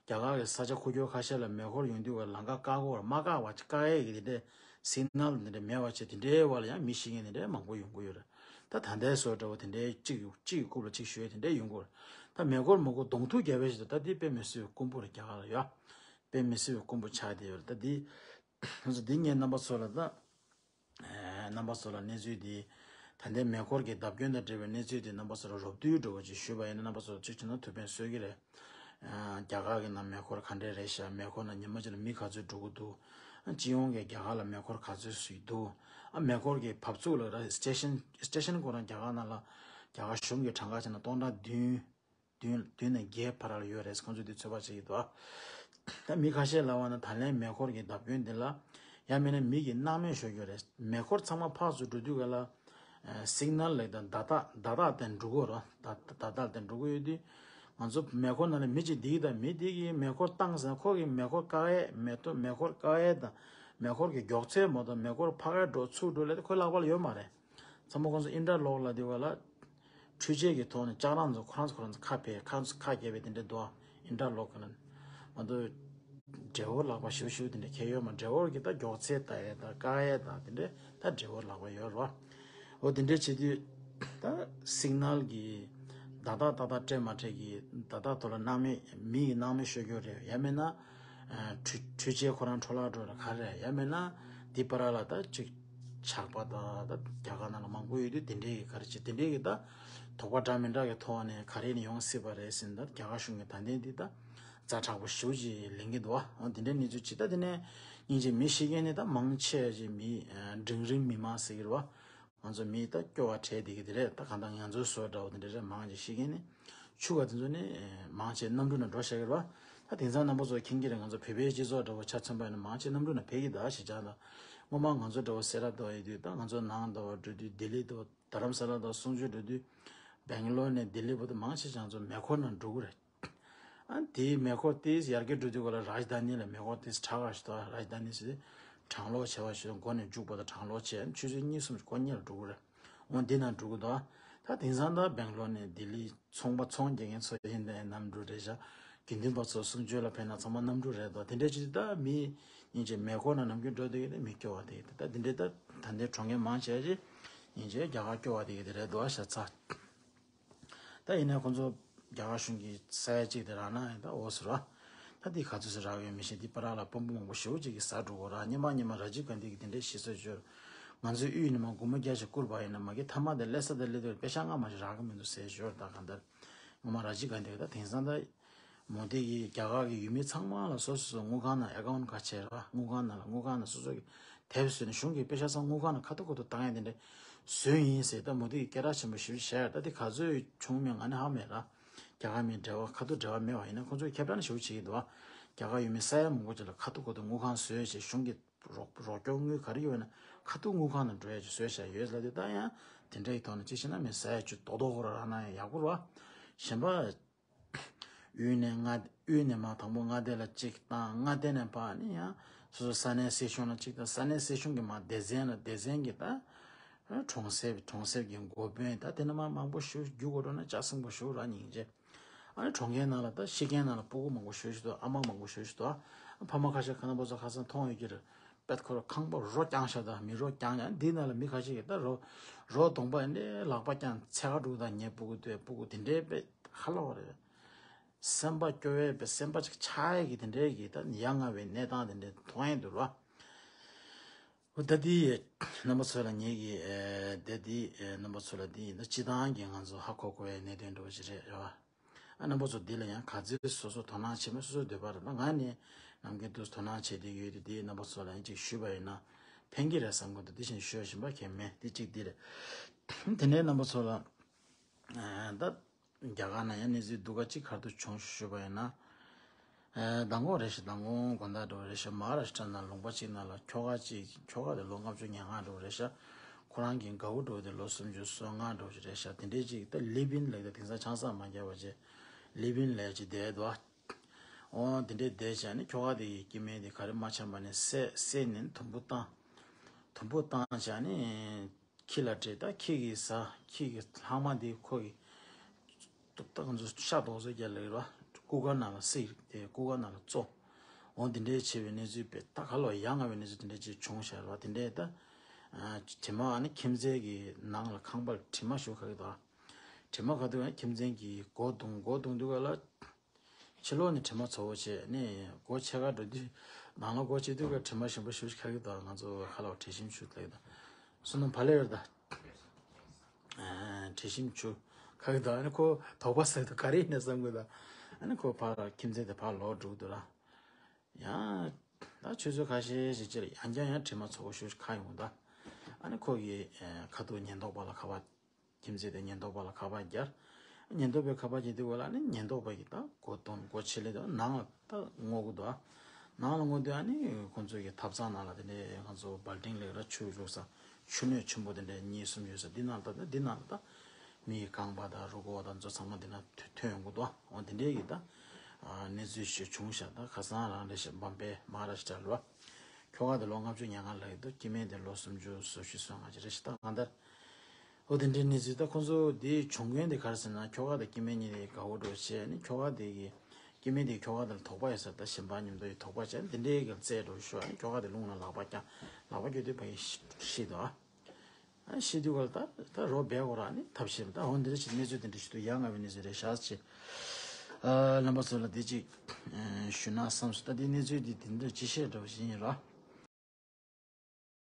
རྒྱ་གར་གྱི་ས་ཆ་ཁུག་ཀྱོག་ཁ་ཤས་ལ་མེ་འཁོར་ཡོང་དུས་སྐབས་ལ་ལམ་ཁ་བཀག་གི་ཡོད་རེད། མ་བཀག་པ་བཀག་ཡས་ཀྱི་དེ་འདྲའི་སིག་ནལ་དེ་འདྲ་མེད་པ་བྱས་དེ་འདྲའི་བར་ལ་ཡང་མི་ཤི་མཁན་དེ་འདྲའི་མང་པོ་ཡོང་གི་ཡོད་རེད། ད་ད་ལྟའི་བཟོ་འདྲ་བོ་དེ་འདྲའི་གཅིག་གཅིག་གི་རྐུབ་ལ་གཅིག་གཞུ་ཡས་དེ་འདྲའི་ཡོང་གི་ཡོད་རེད། ད་མེ་འཁོར་མ་འཁོར་གདོང་ཐུག་རྒྱབ་པའི་ཞིག་ད་ད་འདི་དཔེ་མི་སྲིད་པའི་རྐུན་པོ་རེད། རྒྱ་གར་ལ་ཡོད། དཔེ་མི་སྲིད་པའི་རྐུན་པོ་ཆགས་བསྡད་ཡོད་རེད། ད་འདི་ང་ཚོ་འདི་ངས་རྣམ་པ་ཚོ་ལ་ད་ཨེ་རྣམ་པ་ཚོ་ལ་གནས་ཚུལ་འདི་ ད་ལྟའི་མེ་འཁོར་གྱི་བརྡབ་སྐྱོན་དང་འབྲེལ་བའི་གནས་ཚུལ་དེ་རྣམ་པ་ཚོར་རོབ་བསྡུས་འདྲ་བོ་ཅིག་ཞུས་པ་ཡིན་ན། རྣམ་པ་ཚོར་གཅིག་བྱས་ན་ཐུགས་ཕན་གསོས་ཀྱི་རེད། ཨ། རྒྱ་གར་གྱི་ནང་མེ་འཁོར་ག་འདྲས་རེད་ཤག་མེ་འཁོར་ནང་ཉི་མ་གཅིག་ལ་མི་ག་ཚོད་འགྲོ་གི་འདུག་ཨ། སྤྱི་ཡོངས་ཀྱི་རྒྱ་གར་ལ་མེ་འཁོར་ག་ཚོད་ཞིག་འདུག་ཨ། མེ་འཁོར་གྱི་བབས་ཚུགས་ལ་ར་སི་ཊེ་ཤན། སི་ཊེ་ཤན་ཁོ་རང་རྒྱ་གར་ནང་ལ་རྒྱ་གར་གཞུང་གི་གྲངས་ཀ་བྱས་ན་སྟོང་ཕྲག་བདུན། བདུན། བདུན་ནས་བརྒྱད་བར་ལ་ཡོད་རེད། ཁོང་ཚོས་འདི་ཚོད་དཔག་བྱེད་ཀྱི་འདུག་ཨ། ད་མི་ཁ་ཤས་ལབ་པ་ན་ད་ལན་མེ་འཁོར་གྱི་བརྡབ་སྐྱོན་འདི་ལ་ཡང་མིན་ན་མི་གི་སྣང་མེད་ཤོར་རྒྱུ་རེད། མེ་འཁོར་ཚང་མ་ཕར་ཚུར་འགྲོ་དུས་ག་ལ་སིག་ནལ་ལབ་དང་བརྡ་རྟགས། བརྡ་རྟགས་དེ་འགྲོ་གི་རེད། བརྡ་བརྡ་རྟགས་དེ་འགྲོ་གི་ཡོད་དུས། ང་ཚོ་མེ་འཁོར་ནང་ལ་མི་གཅིག་བསྡད་ཀྱི་ད། མི་དེ་གིས་མེ་འཁོར་བཏང་ཟེར་ན་ཁོ་གིས་མེ་འཁོར་བཀག་ཡས། མེ་ཏོ་མེ་འཁོར་བཀག་ཡས་དང་། མེ་འཁོར་གྱི་མགྱོགས་ཚད་མ་གཏོགས་མེ་འཁོར་ཕར་འགྲོ་ཚུར་འགྲོ་ལབ་དེ་ཁོའི་ལག་པ་ལ་ཡོད་མ་རེད། ཚང་མ་ཁོང་ཚོ་ཨིན་ཊར་ལོག་ལབ་དུས་ག་ལ། འཕྲུལ་ཆས་ཀྱི་ཐོག་ནས་ལྕགས་རམ་ཚོ་ཁོ་རང་ཚོ་ཁོ་རང་ཚོ་ཁ་ཕྱེ། ཁ་ཁ་གྱེས་པའི་དེ་འདྲ་འདུག་ཨ། ཨིན་ཊར་ལོག་གི་ན། མ་གཏོགས་འབྲས་བུ་ལག་པ་ཞུ་ཞུ་དེ་འདྲ་ཁྱེར་ཡོད་མ། འབྲས་བུ་གི་ད་མགྱོགས་ཚད་ལྟ་ཡས་དང་བཀག་ཡས་དང་དེ་འདྲ་ད་འབྲས་བུ་ལག་པ་ཡོད་རེད་བ། འོ་དེ་འདྲ་བྱེད་དུས་ད་སིག་ནལ་གྱི་བརྡ་རྟགས་ཏག་ཏག་སྤྲད་མ་སྤྲད་ཀྱི་བརྡ་རྟགས་ཐོག་ལ་སྣང་མེད། མི་ཡི་སྣང་མེད་ཤོར་རྒྱུ་རེད། ཡང་མིན་ན་འཕྲུལ་འཕྲུལ་ཆས་ཁོ་རང་འཕྲོ་བརླག་འགྲོ་རེད། ག་རེ་རེད། ཡང་མིན་ན་འདི་བར་ལ་ད་ཅིག་ཇག་པ་དང་ད་རྒྱ་གར་ནང་ལ་མང་པོ་ཡོད་དུས་དེ་འདྲའི་གི་ག་རེ་བྱེད། དེ་འདྲའི་གི་ད་དོགས་པ་འདྲ་མི་འདྲ་གི་ཐོག་ནས་ག་རེ་ནས་ཡོང་སྲིད་པ་རེད་ཟེར་ན། ད་རྒྱ་གར་གཞུང་གི་ད་ལྟའི་འདི་ད་ཛ་དྲག་པོ་ཞེ་པོ་ཅིག་ལེན་གྱི་འདུག་བ། འོ་དེ་འདྲའི་གནས་ཚུལ་ཅིག་ད་དེ་ནས་སྙིང་རྗེ། མི་ཤི་མཁན་ནི་ད་མང་ཆེ་ཅིག་མི་འབྲིང་རིམ་མི་མང་ཟེར་གྱི་རེད་བ། ང་ཚོ་མི་ད་སྐྱོ་བ་བྲལ་བསྡད་ཀྱི་དེ་རེད། ད་གང་ལྟར་ང་ཚོའི་བཟོ་འདྲ་བོ་དེ་འདྲ་རེད། མང་ཆེ་ཤི་མཁན་ནི་ཆུ་ཁ་དེ་ཚོ་ནི་མང་ཆེ་གནམ་གྲུ་ནང་འགྲོ་བཞག་གི་རེད་བ། ད་དེང་སང་རྣམ་པ་ཚོ་མཁྱེན་གྱི་རེད། ང་ཚོ་བོད་པའི་སྤྱི་ཚོགས་འདྲ་བོ་ཆ་མཚོན་པ་ཡིན་ན་མང་ཆེ་གནམ་གྲུ་ནང་ཕེབས་ཀྱི་ད་ཞེ་དྲག་ད། སྔོན་མ་ང་ཚོ་འདྲ་བོ་སེ་ར་འདྲ་བོ་ཡོད་དུས་ད་ང་ཚོ་ནང་འདྲ་བོ་འགྲོ་དུས་ལྡི་ལི་འདྲ་བོ། རྡ་རམ་ས་ལ་དང་གསུང་ཆོས་འགྲོ་དུས་སྦེང་ལོར་ནས་ལྡི་ལི་བར་དུ་མང་ཆེ་ཆ་ཚང་མེ་འཁོར་ནང་འགྲོ་གི་རེད། ཨ། དེའི་མེ་འཁོར་དེ་ཡར་རྒྱས་འགྲོ་དུས་ག་ལ་རཱཇ་དྷ་ནི་ལ་མེ་འཁོར་དེ་དྲག་ག་ཞིག་འདུག་རཱཇ་དྷ་ནི་ཟེར་གྲང་གློག་ཆེ་བ་ཞིག་འདུག་མགོ་ནས་མཇུག་བར་དུ་གྲང་གློག་ཆེ། ཆུ་ཚོད་གཉིས་གསུམ་ཞིག་སྒོ་གཉིས་ལ་འགྲོ་གི་རེད། འོ་འདི་ནང་འགྲོ་གི་འདུག་ད་དེང་སང་ད་སྦེང་ལོར་ནས་ལྡི་ལི་ཚོང་པ་ཚོང་རྒྱག་མཁན་ཚོ་ཡིན་ན་གནམ་གྲུ་རེད་ཤག་དགེ་འདུན་པ་ཚོ་གསུང་ཆོས་ལ་ཕེབས་ན་ཚང་མ་གནམ་གྲུ་རེད་འདུག་དེ་འདྲ་ཅིག་ད་མི་སྙིང་རྗེ། མེ་འཁོར་ནང་ནམ་རྒྱུན་འགྲོ་བསྡད་ཀྱི་དེ་མི་སྐྱོ་བ་དེ་ད་འདི་འདྲའི་ད་ད་ལྟའི་གྲོངས་མཁན་མང་ཆེ་ཞིག་སྙིང་རྗེ་རྒྱ་གར་སྐྱོ་བ་དེ་གི་དེ་རེད་འདུག་ཤ་ཚ། ད་ཡིན་ནའི་ཁོང་ཚོ་རྒྱ་གར་གཞུང་གིས་ས་ཡ་གཅིག་དེ་རག་ན་ཡང་ད་འོ་ཟེར་བ། ད་འདི་ག་ཚོད་ཟེར་རག་ཡོད་མི་ཤེས། འདི་བར་ལ་དཔོན་པོ་མང་པོ་ཞེ་པོ་ཅིག་གིས་ཟ་འགྲོ་གོ་ར། སྔོན་མ་སྔོན་མ་ར་ཇིབ་གྷན་དྷི་གིས་དེ་འདྲའི་ཞིག་གསོ་བྱོས། ང་ཚོའི་དབུས་ནས་མར་སྒོར་མོ་བརྒྱ་ཞིག་བསྐུར་བ་ཡིན་ན་མ་གི་མཐའ་མ་དེ་སླེབས་ས་དེ་སླེབས་དུས་པེ་ཤ་སྔ་མ་ཞིག་རག་གི་མི་འདུག་ཟེར་ཞོར། ད་གང་ལྟར་སྔོན་མ་ར་ཇིབ་གྷན་དྷི་གིས་ད་དེང་སང་ད་མོ་དི་གིས་རྒྱ་གར་གྱི་ཡུལ་མི་ཚང་མ་ལ་སོ་སོ་སོ་དངུལ་ཁང་ནང་ཨེ་ཀའུན་ཊི་ཁ་ཕྱེ་ར། དངུལ་ཁང་ནང་ལ་དངུལ་ཁང་ནང་སོ་སོ་གི་དེབ་བཟོས་ནས་གཞུང་གི་པེ་ཤ་ཚང་དངུལ་ཁང་ནང་ཁ་ཐུག་ཁ་ཐུག་བཏང་ཡ་དེ་འདྲ་བཟོས་ཡིན་ཟེར། ད་མོ་དི་གིས་སྐད་གྲགས་ཆེན་པོ་ཞེ་པོ་བཤད་ཡ། ད་དེ་ག་ཚོད་བྱུང་མིན་ང་ནི་ཧ་མེད་ར། རྒྱ་གར་མིའི་འབྲེལ་བ་ཁ་ཐུག་འབྲེལ་བ་མེད་པ་ཡིན་ན་ཁོང་ཚོས་ཁྱབ་བསྒྲགས་ཞེ་པོ་བྱེད་ཀྱི་འདུག་བ། རྒྱ་གར་ཡུལ་མི་ས་ཡ་མང་པོ་ཅིག་ལ་ཁ་ཐུག་ཁ་ཐུག་དངུལ་ཁང་བཟོས་བྱས་གཞུང་གི་རོགས་རོགས་སྐྱོར་དངུལ་ག་རེ་ཡོད་ན་ཁ་ཐུག་དངུལ་ཁང་ནང་འགྲོ་ཡ་ཅིག་བཟོས་བཞག་ཡོད་ལབ་དུས། ད་ཡང་དེ་འདྲ་ཡི་ཐོག་ནས་ཅིག་བྱས་ན་མི་ས་ཡ་བཅུ་རྡོག་རྡོག་ཁོ་རང་རག་ན་ཡང་ཡག་པོ་རེད་བ། གཞན་པ། དབུས་ནས་མངའ། དབུས་ནས་མར་དང་པོ་མངའ་སྡེ་ལ་གཅིག་བཏང་། མངའ་སྡེ་ནས་ཕར་ནི་ཡང་སོ་སོ་ས་གནས་སྲིད་གཞུང་ལ་གཅིག་དང་། ས་གནས་སྲིད་གཞུང་གིས་མར་སྡེ་ཚན་ལ། སྡེ་ཚན་གྱིས་ད་གྲོང་གསེབ། གྲོང་གསེབ་ཀྱི་འགོ་དཔོན། ད་དེ་ནས་མར་མང་པོ་ཞེ་པོ་རྒྱུག་དགོས་འགྲོ་ན་ལྕགས་སྲིན་པོ་ཞེ་པོ་རག་སྙིང་རྗེ། ཨ་ནི་གྲོང་ཁྱེར་ནང་ལ་ད་ཤི་མཁན་ནང་ལ་སྤུ་གུ་མང་པོ་ཞེ་པོ་ཞིག་འདུག་ཨ་མ་མང་པོ་ཞེ་པོ་ཞིག་འདུག་ཕ་མ་ཁ་ཤས་ཁ་ན་པོ་ཚོ་ཁ་སང་མཐོང་ཡོད་ཀྱི་རེད། པད་ཁོ་ར་ཁང་པ་རོ་རྐྱང་ཤག་ད་མི་རོ་རྐྱང་ཡང་འདི་ནང་ལ་མི་ཁ་ཤས་ཀྱིས་ད་རོ་རོ་གདོང་པ་འདི་ལག་པ་རྐྱང་ཚད་ཁ་དྲུག་དང་ཉེ་སྤུ་གུ་དེ་སྤུ་གུ་དེ་འདྲའི་པད་ཧ་ལོ་བ་རེད། སེམས་པ་སྐྱོ་བའི་པད་སེམས་པ་ཅིག་ཆག་ཡས་ཀྱི་དེ་འདྲའི་གི་ད་ཡ་ང་བའི་གནས་སྟངས་དེ་འདྲའི་མཐོང་ཡས་འདུག་ར། ད་འདི་རྣམ་པ་ཚོ་ལ་ངེད་ཀྱི་ཨེ། ད་འདི་ཨེ། རྣམ་པ་ཚོ་ལ་འདི་ཡིན་ད་སྤྱི་བཏང་གི་ང་ཚོ་ཧ་གོ་གོ་བའི་གནད་དོན་འདྲ་བོ་ཞིག་རེད་རེད་བ། ཨ། རྣམ་པ་ཚོ་འདི་ལ་ཡང་ག་ཚོད་སོ་སོ་དོ་སྣང་བྱེད་མིན་སོ་སོའི་འདོད་པ་རེད། ད་ང་ནི་ནམ་རྒྱུན་དུ་དོ་སྣང་བྱེད་བསྡད་ཡོད་དེ། འདི་རྣམ་པ་ཚོ་ལ་ཡང་ཅིག་ཞུས་པ་ཡིན་ན་ཕན་གྱི་རེད་བསམ་གི་འདུག་འདི་བཞིན་ཞུས་བཞིན་པ་གལ་མེད། འདི་གཅིག་འདི་རེད། དེ་ནས་རྣམ་པ་ཚོ་ལ་ཨ། ད་རྒྱ་གར་ནང་ཡང་གནས་ཚུལ་སྡུག་ག་ཅིག་ག་རེ་འདུག་བྱུང་ཞུས་པ་ཡིན་ན། ཨ། མདང་དགོང་རེད་ཤག་མདང་དགོང་དགོང་དག་འདྲ་བོ་རེད་ཤག་མ་ཧཱ་རཱ་ཤི་ཊ་ནང་ལུང་པ་གཅིག་ནང་ལ་ཁྱོ་ག་གཅིག་ཁྱོ་ག་དེ་ལོ་ལྔ་བཅུ་ང་ལྔ་འདྲ་བོ་རེད་ཤག་ཁོ་རང་གི་དགའ་བོ་འདྲ་བོ་དེ་ལོ་སུམ་ཅུ་སོ་ལྔ་འདྲ་བོ་ཞིག་རེད་ཤག་དེ་འདྲའི་ཅིག་ད་ལིབ་ཨིན་ལབ་ད་དེང་སང་ཆང་ས་མ་བརྒྱབ་པ་བྱས། ལིབ་ཨིན་ལབ་ཅིག་བསྡད་འདུག་འོ་དེ་འདྲའི་བསྡད་བྱས་ནས་ཁྱོ་ག་དེ་ཡི་སྐྱེ་དམན་དེ་ག་རེ་མ་འཆམ་པ་ནས་བསད། བསད་ནས་དུམ་བུ་བཏང་། དུམ་བུ་བཏང་བྱས་ནས། ཁྱི་ལ་སྤྲད། ད་ཁྱི་གིས་ཟ། ཁྱི་གི་ལྷག་མ་འདི་ཁོ་གི་ཏོག་ཏོག་ང་ཚོ་ཤ་དོག་ཚོ་རྒྱག་ལེ་ར། ཀུ་ཀར་ནང་ལ་བསྲེགས་ཏེ་ཀུ་ཀར་ནང་ལ་བཙོ། འོ་འདི་འདྲའི་བྱས་པའི་གནས་ཚུལ་དཔེ་ད་ག་ལོ་ཡ་ང་བའི་གནས་ཚུལ་དེ་འདྲ་ཅིག་བྱུང་ཤག་ར། དེ་འདྲའི་ད་ཨ། དྲི་མ་ཨ་ནི་ཁྱིམ་མཚེས་ཀྱི་ནང་ལ་ཁང་པར་དྲི་མ་ཞུ་ག་གི་ད། དྲི་མ་ག་དུས་ཨ་ནི་ཁྱིམ་མཚེས་ཀྱི་སྒོ་རྡུང་། སྒོ་རྡུང་དུས་ག་ལ། ཕྱི་ལོགས་ནས་དྲི་མ་ཚ་བོ་བྱས་ནས་སྒོ་ཕྱེད་ཀ་འགྲོ་དུས། ནང་ལ་སྒོ་ཕྱེ་དུས་ཀ་དྲི་མ་ཞིམ་པོ་ཞེ་པོ་ཅིག་ཁ་གི་འདུག་ང་ཚོ་ཁ་ལག་དྲི་ཞིམ་ཞིག་ལབ་ཀྱི་འདུག་བསོད་ནམས་བག་ལེབ་ཡོད་ད། དྲི་ཞིམ་ཆུ་ཁ་གི་དང་ཨ་ནི་ཁོ་དོགས་པ་ཟེར་དུ་ག་རེ་ཡིན་ནས་བསམ་གི་དང་ཨ་ནི་ཁོ་ཕར་ཁྱིམ་མཚེས་དེ་ཕར་ལོག་འགྲོ་གི་འདུག་ར། ཡང་ད་ཆུ་ཚོད་ཁ་ཤས་ཤིག་ཅིག་ལ་ཡང་བསྐྱར་ཡང་དྲི་མ་ཚ་པོ་ཞེ་པོ་ཁ་ཡོང་ད། ཨ་ནི་ཁོ་གི་ཁ་ཐུག་ཉེན་རྟོག་པ་ལ་ཁ་པར། ཁྱིམ་མཚེས་དེ་ཉེན་རྟོག་པ་ལ་ཁ་པར་བརྒྱབ། ཉེན་རྟོག་པས་ཁ་པར་བརྒྱབ་དུས་སྒང་ལ་ཨ་ནི་ཉེན་རྟོག་པ་གིས་ད་སྒོ་སྟོན་སྒོ་ཕྱེ་ལེ་དུས་ནང་ལ་ད་སྔོག་གི་འདུག་ཨ། ནང་ལ་སྔོག་དུས་ཨ་ནི་ཁོང་ཚོ་གི་ཐབ་ཚང་ནང་ལ་དེ་འདྲའི་ང་ཚོ་སྦལ་ཏིང་ལབ་ར་ཆུ་བླུགས་ས་ཆུ་སྣོད་ཆེན་པོ་དེ་འདྲའི་གཉིས་གསུམ་ཡོད་ས་འདི་ནང་ལ་ད་འདི་ནང་ལ་ད་མི་ཡི་རྐང་པ་དང་རུས་ཁོག་དང་ཚོ་ཚང་མ་འདི་ན་ཐོན་ཐོན་ཡོང་གི་འདུག་ཨ། འོ་དེ་འདྲའི་གི་ད་གནས་ཚུལ་ཞིག་བྱུང་ཤག་ད་ཁ་སང་རང་རེད་ཤག་བམ་པའི་མ་ར་ཤི་ཊ་ལ་ཁྱོ་ག་དེ་ལོ་ལྔ་བཅུ་ང་ལྔ་ལ་ཡོད་འདུག་སྐྱེ་དམན་དེ་ལོ་སུམ་ཅུ་སོ་བཞི་སོ་ལྔ་ཅིག་རེད་ཤག་ད་གང་ལྟར། འོ་དེ་འདྲའི་གནས་ཚུལ་ད་ཁོང་ཚོ་དེའི་བྱུང་རྐྱེན་དེ་ག་རེ་ཟེར་ན་ཁྱོ་ག་དང་སྐྱེ་དམན་གཉིས་དེ་དགའ་བོ་འགྲོ་བྱས་ནི་ཁྱོ་ག་དེ་གི་སྐྱེ་དམན་དེ་ཁྱོ་ག་དེ་ལ་དོགས་པ་ཡོད་ས་ད་གཞན་པ་མཉམ་དུ་ཡི་དོགས་པ་བྱས་ནི་དེ་འདྲའི་གི་རྩད་འགྲོ་ཤོག་ཨ་ནི་ཁྱོ་ག་དེ་རླུང་ལ་ལག་པ་བརྐྱངས་ལག་པ་བརྐྱངས་དུས་ཕ་གི་ཤི་ཤི་འདུག་ཨ། ཨ་ཤི་དུས་ག་ལ་ད་ད་རོ་སྦལ་གོ་ར་ནི་ཐབས་ཤེས་ད་འོ་འདི་འདྲ་ཞིག་གནས་ཚུལ་དེ་འདྲ་ཞིག་འདུག་ཡ་ང་བའི་གནས་ཚུལ་རེད་ཤག་ཅེས་རྣམ་པ་ཚོ་ལ་དེ་ཅིག་ཞུ་ན་བསམ་སོང་། ད་དེ་གནས་ཚུལ་དེ་དེ་འདྲ་ཅི་བཤད་འདྲ་བ་ཞིག་ཡིན་ར།